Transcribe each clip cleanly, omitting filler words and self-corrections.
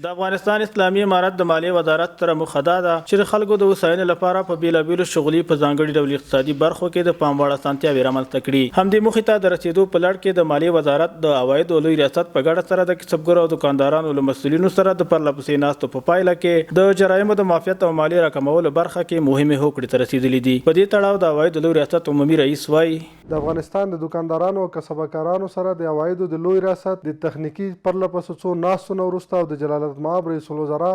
د افغانستان اسلامي امارت د مالیې وزارت ستره موخه دا ده چې د خلکو د هوساینې لپاره په بېلابېلو شغلي په ځانګړي ډول اقتصادي برخو کې د پام وړ اسانتیاوې رامنځته کړي. همدې موخې ته د رسېدو په لړ کې د مالیې وزارت د عوایدو لوی ریاست په ګډه سره د کسبګرو او دوکاندارانو له مسؤلینو سره د پرله پسې ناستو په پایله کې د جرایمو د معافیت او مالیې راکمولو برخه کې مهمې هوکړې ته رسېدلي دي. په دې تړاو د عوایدو لوی ریاست عمومي رئیس وايي. د افغانستان د دوکاندارانو او کسبه کارانو سره د عوایدو د لوی ریاست د تخنیکي پرله پسو څو ناستو نه وروسته او د جلالتمآب رئیس الوزرا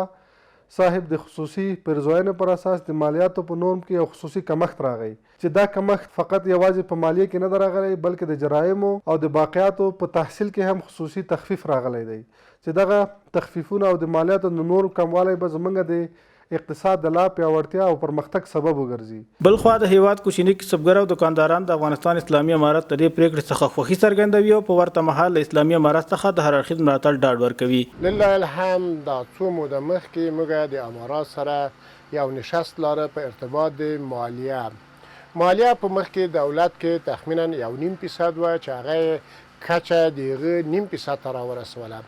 صاحب د خصوصي پیرزوینې پر اساس د مالیاتو په نورم کې یو خصوصي کمښت راغی چې دا کمښت فقط یوازې په مالیې کې نه ده راغلی بلکې د جرایمو او د باقیاتو په تحصیل کې هم خصوصي تخفیف راغلی دی چې دغه تخفیفونه او د مالیاتو د نورم کموالی به زمونږ د اقتصاد د لا پیاوړتیا او پرمختګ سبب وګرځي. بل خوا د هېواد کوچني کسبګر او دوکانداران د افغانستان اسلامي امارت له دې پرېکړې څخه خوښي څرګندوي او په ورته مهال له اسلامي امارت څخه د هر اړخیز ملاتړ ډاډ ورکوي. لله الحمد دا څو موده مخکې موږ د امارات سره یو نشست لاره په ارتباط د مالیه مالیه په مخکې دولت کې تخمینا یو نیم فیصد وه چې هغه یې کچه د هغه نیم فیصد ته راورسوله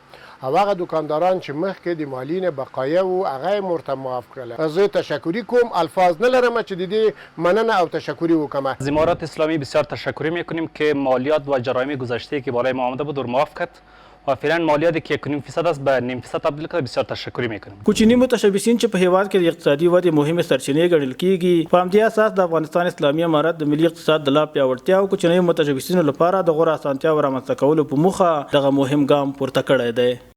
او هغه دوکانداران چې مخکې د مالیې نه بقایه وو هغه یې مورته معاف کړل. زه تشکري کوم الفاظ نه لرم چې د دې مننه او تشکري وکړم. از امارات اسلامی بسیار تشکری میکنیم که مالیات و جرایم گذشته که بالای ما آمده بود او معاف کرد و فعلا مالیات که یک و نیم فیصد است به نیم فیصد تبدیل کرد بسیار تشکری میکنیم. کوچني متشبثین چې په هېواد کې د اقتصادي ودې مهمې سرچینې ګڼل کېږي، په همدې اساس د افغانستان اسلامي امارت د ملي اقتصاد د لا پیاوړتیا او کوچنیو متشبثینو لپاره د غوره اسانتیاوو رامنځته کولو په موخه دغه مهم ګام پورته کړی دی.